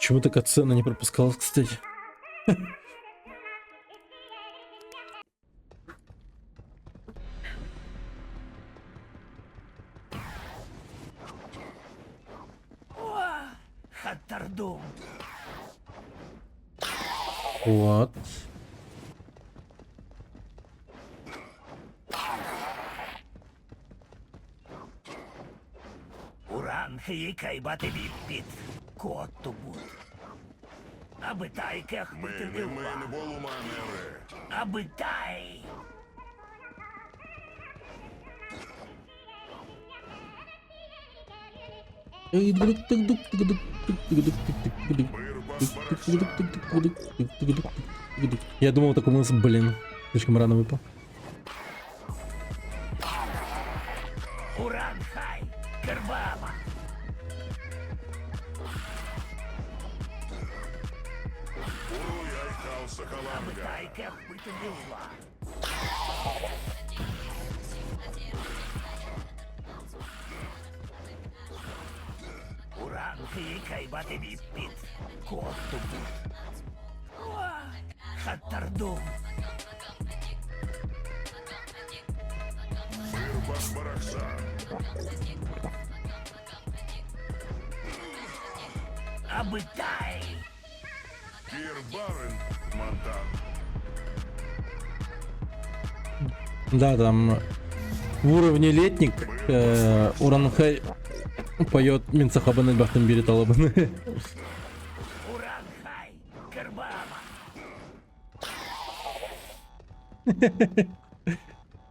Почему-то катсцена не пропускалась, кстати. Вот. Я думал, такой мыс, блин, слишком рано выпал. Да, там в уровне летник э, Уранхай поет Минцахабаны Бахтамбири Талабаны.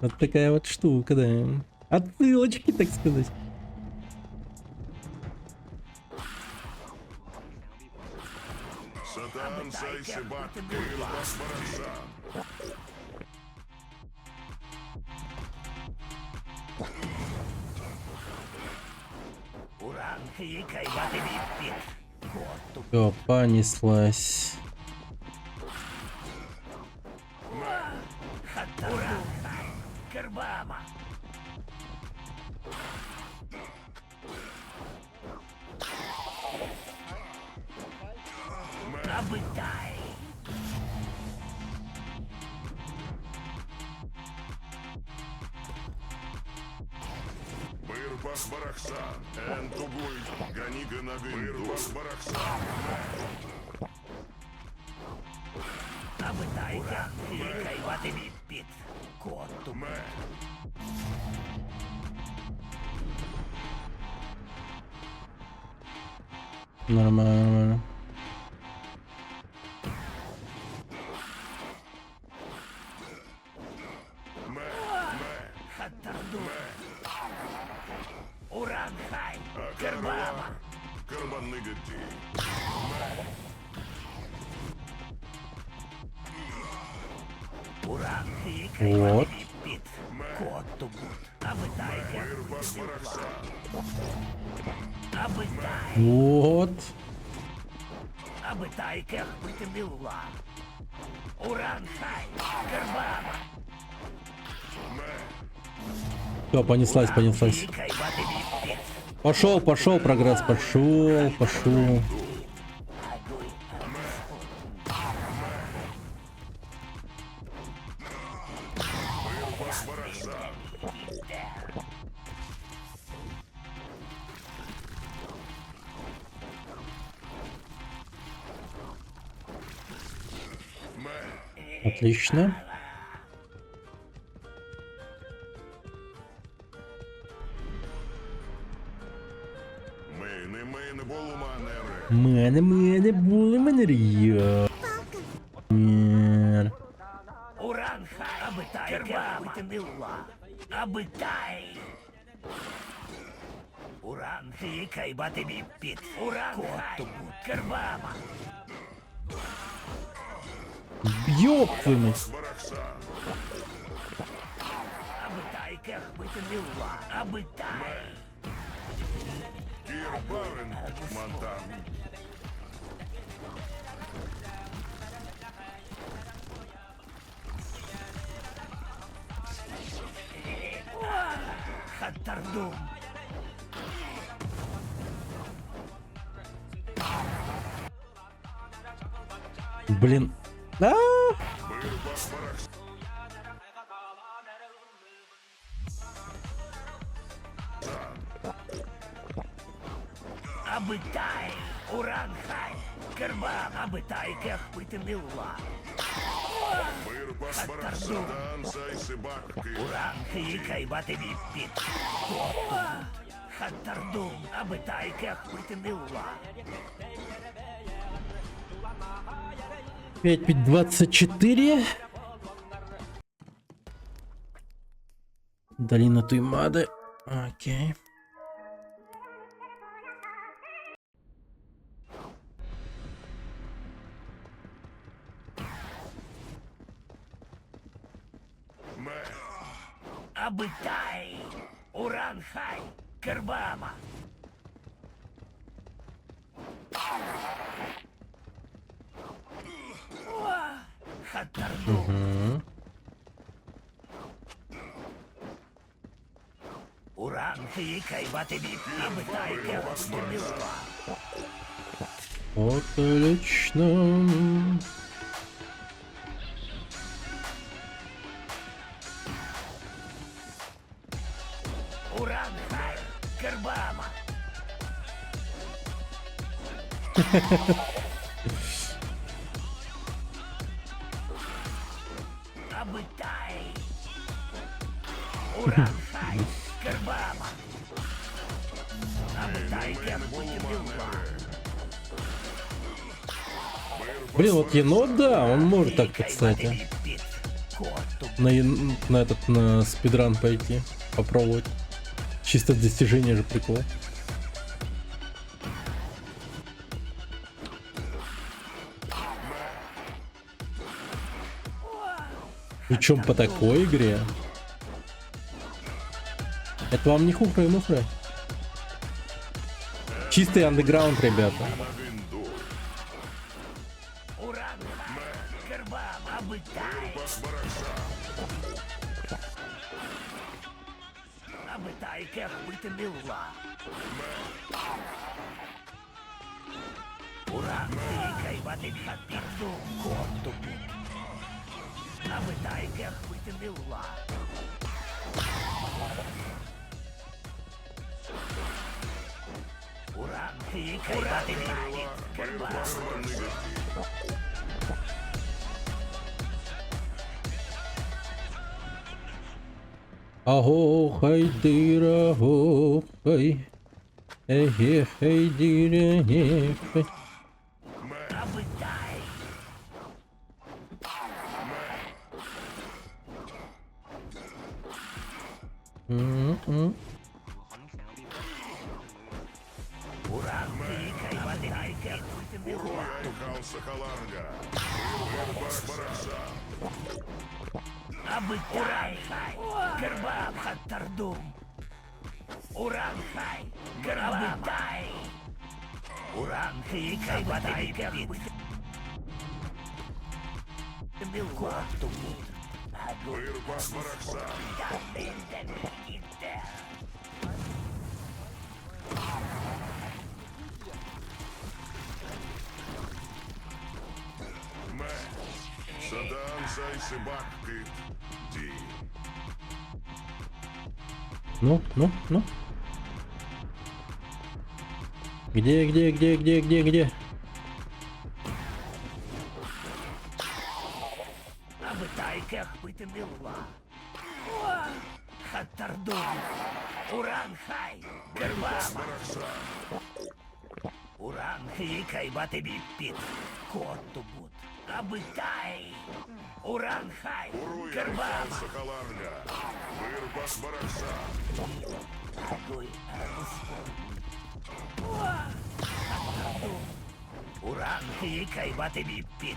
Вот такая вот штука, да. Отсылочки, так сказать. Все, понеслась. Нормально, нормально. Вот. Вот. Все, понеслась, понеслась. Пошел, пошел, прогресс, пошел, пошел. Отлично. Мене, мене, були мене р'я. Ёб твою мать. Блин. А! Абытай, Уранхай, Кырбам, Абытай, Кэхпытын Илла. Уранхай, Кайбаты Биппит. Хаттардум, Абытай, Кэхпытын Илла. 5-5-24. Долина Туймады. Окей. Абытай, Уранхай, Кырбама. Хаттарду. Угу. Отлично. Уранхай, Кырбама. Абытай. Уранхай, Кырбама. Абытай, Кырбама. Блин, вот енот, да, он может так, кстати. На этот, на спидран пойти, попробовать. Чисто достижение же прикол. Причем по такой игре. Это вам не хухры-мухры. Чистый андеграунд, ребята. Уранхай, Кырбама, Абытай. Абытай, Кэхпытын Илла. Уранхай, Кайбаты Хаттарду, Коттубут. Абытай, Кэхпытын Илла. Уранхай, Кайбаты Кырбама. Аго, хай дыра, го, хай. Эхе, хай дыра, хай. Абытай. М-м. Уранхай, Кайбаты Кэхпытын Илла. Абытай, Кырбам, Хаттардум. Уранхай, Кырбатай. Уранхай, Кайбатай, Кэхпытын Илла. Ну, ну, ну. Где, где, где, где, где, где? Абытай, Кэхпытын Илла. Хаттардум. Уранхай, Кырбама. Уранхай, Кайбаты Биппит. Коттубут. Абытай. Уранхай, Кырбама. Уранхай, Кайбаты Биппит.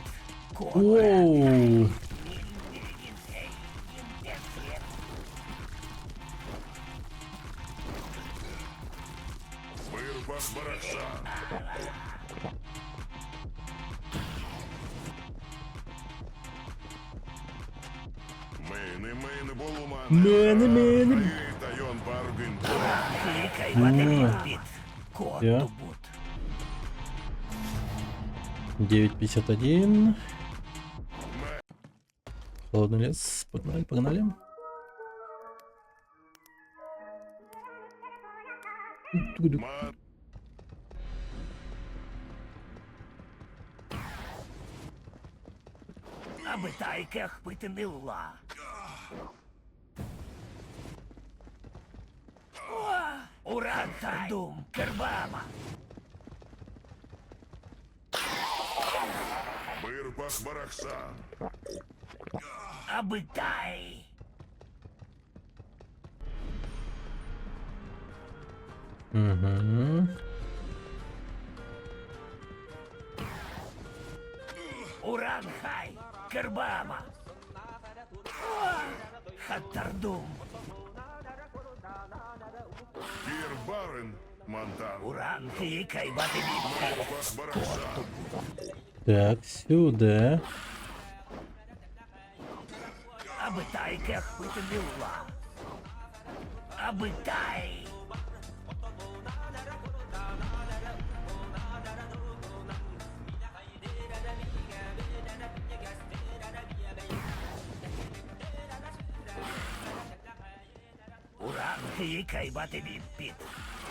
Оу. Мене, мене. Я. 9.51. Холодный лес. Погнали, погнали. Абытай кэхпытын ылла. Уран тардум, кырбама. Бырбах барахсан. Абытай. Угу. Уранхай, кырбама. Хаттардум. Кир мантан. Уранхай кайбаты Бырбах барахсан. Так, сюда. Абытай кэхпытын ылла. Абытай. Уранхай кайбаты биппит.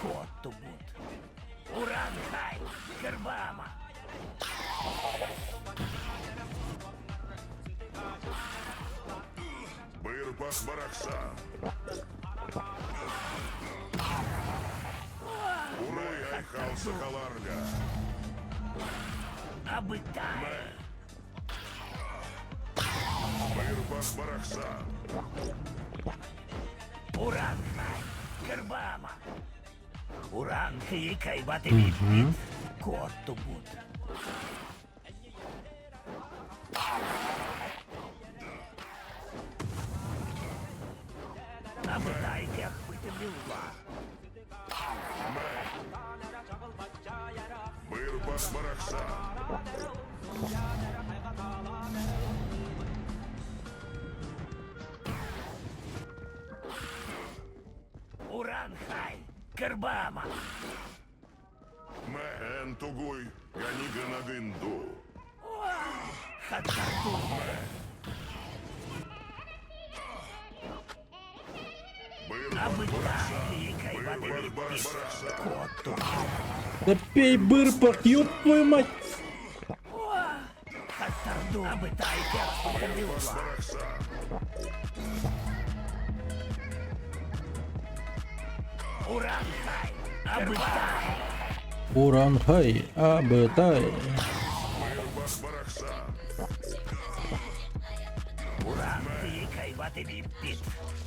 Коттубут. Уранхай, кырбама. Бырбах барахсан. Уруй айхал сахаларга. Абытай. Бырбах барахсан. Уранхай, кырбама. Уранхай кайбаты биппит. Коттубут. Абытай кэхпытын ылла. Бырбах барахсан. Уранхай, кырбама. Мэ тугуй ганиганагынду. Хаттардум. Бырбах Абытай кайбаты Бырбах биппит. барахсан. Коттубут. Да пей бырпах, ёб твою мать! Хаттардум. Абытай кэхпытын ылла. Барахсан. Уранхай, абытай. Уранхай, абытай. Бырбах барахсан. Уранхай кайбаты биппит.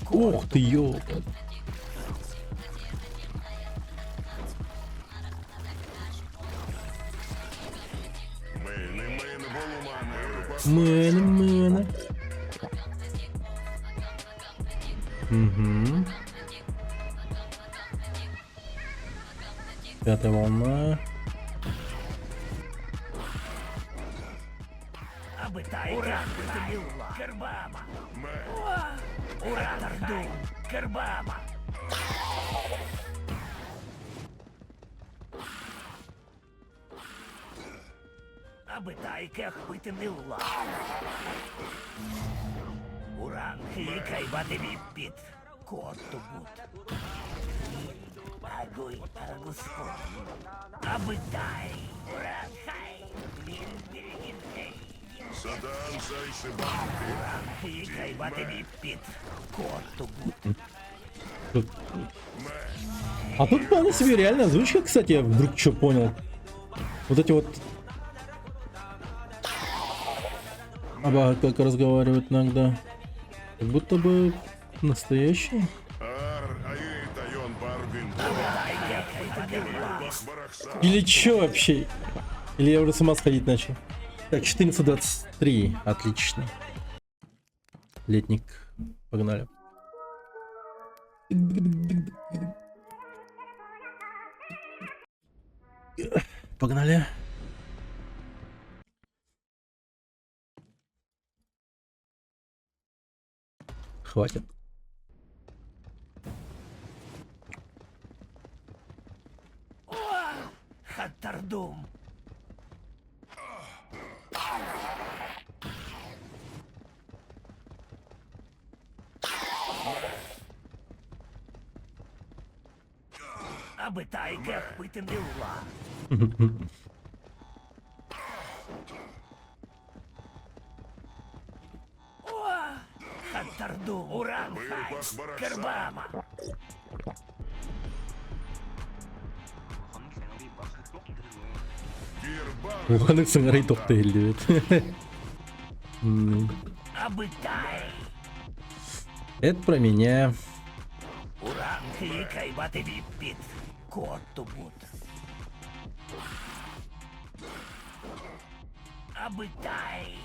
Ух ты, ёпта. Мейны мейны болуманы. Бырбах Мэны, мэны. Угу. Пятая волна. Абытай кэхпытын ылла. Кырбама. Мэ Урантардум. Кырбама. Абытай кэхпытын ылла. Уранхай кайбаты биппит. Коттубут. Агуй аргуспо. Абытай. Уранхай. Бил-биргинхей. Садан сайсыбанты. Уранхай кайбаты биппит. Коттубут. Тут- Мэ А тут вполне себе реально озвучка, кстати, я вдруг что понял. Вот эти вот... Аба, как разговаривают иногда. Как будто бы настоящие. Ар ай тайон баргын. Абытай кэхпытын ылла. Бырбах барахсан. Или чё вообще? Или я уже с ума сходить начал? Так, 14.23. Отлично. Летник. Погнали. Погнали. Хватит. Хаттардум. Абытай кыахпытын ылла. Хаттарду Уранхай Кырбама. Уханык сыҥарай тохто иһиллибит. Абытай. Это про меня. Уранхи кайбаты биппит. Куоттубут. Абытай.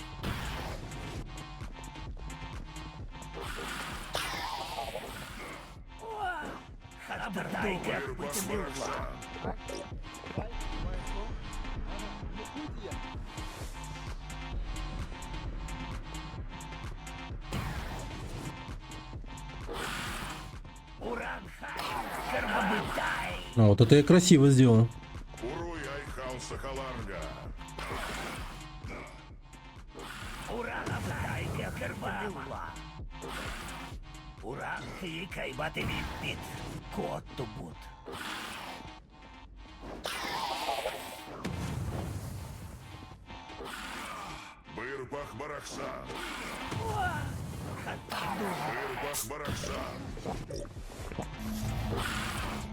Абытай кыахпытын ылла. Уранхай, Абытай. Ну, вот это я красиво сделал. Уруй Айхал Сахаларга. Уран кырбама. Уран кайбаты биппит. Куоттубут. Бырбах Барахса. Бырбах Барахса.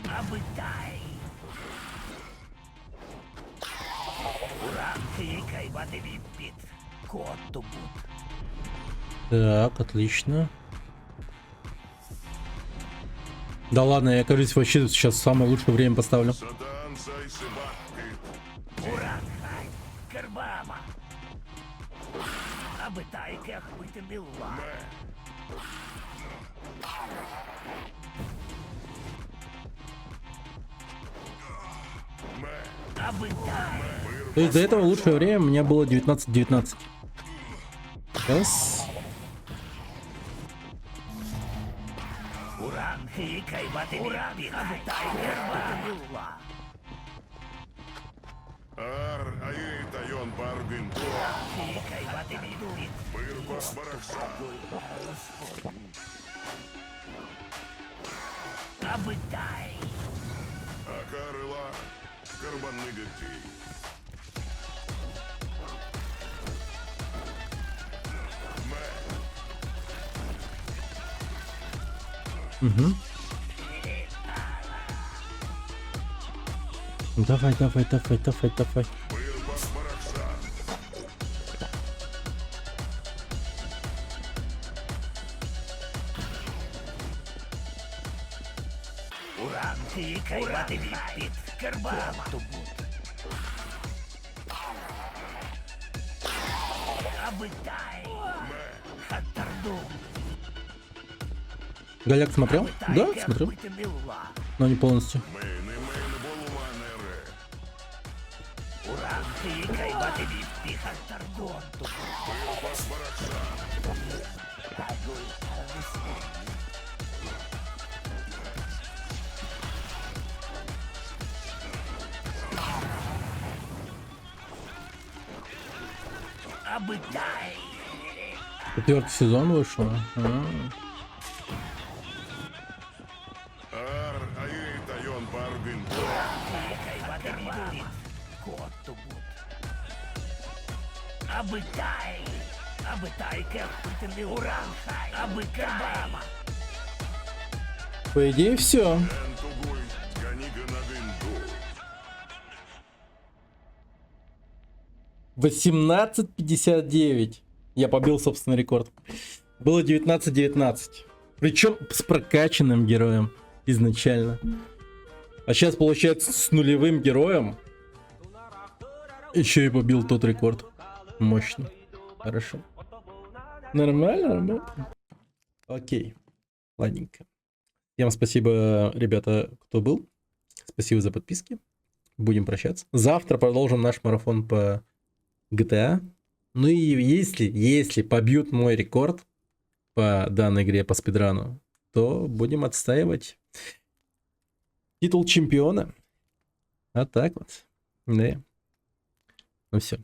Абытай. Уран кайбаты биппит. Куоттубут. Так, отлично. Да ладно, я, кажется, вообще сейчас самое лучшее время поставлю. Садан Сайсыбаккыт. Уранхай, Кырбама. Абытай кыахпытын ылла. Абытай. То есть до этого лучшее время у меня было 19-19. Сейчас. Уранхи кайбаты биппит. Абытай кыахпытын ылла. Ар Айы Тайон Баргын. Кайбаты биппит. Бырбах Барахса. Абытай. Акарыла Карбаныгати. Угу. Давай, давай, давай, давай, давай. Бырбах Барахса. Уранхи кайбаты биппит. Кырбама. Абытай. Хаттарду. Голяк смотрел? Да, смотрел. Кыахпытын ылла. Но не полностью. Мейны Мейны Болуманере. Уранхи кайбаты биппит. Хаттарду. Бырбах Барахса. Абытай. Четвертый сезон вышел. А. Ар Айы Тайон Баргын. Кайбаты биппит. Куоттубут. Абытай. Абытай кыахпытын Уранхай. Абыкарбама. По идее, все. Энтугуй Ганига Нагынду. 18.59. Я побил собственный рекорд. Было 19.19. Причем с прокачанным героем изначально. А сейчас получается с нулевым героем. Еще и побил тот рекорд. Мощно. Хорошо. Нормально, нормально. Окей. Ладненько. Всем спасибо, ребята, кто был. Спасибо за подписки. Будем прощаться. Завтра продолжим наш марафон по GTA. Ну и если побьют мой рекорд по данной игре, по спидрану, то будем отстаивать титул чемпиона. А так вот. Да. Ну все.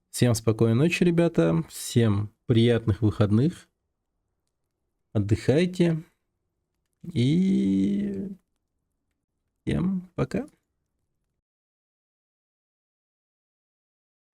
Всем спокойной ночи, ребята. Всем приятных выходных. Отдыхайте. И Всем пока.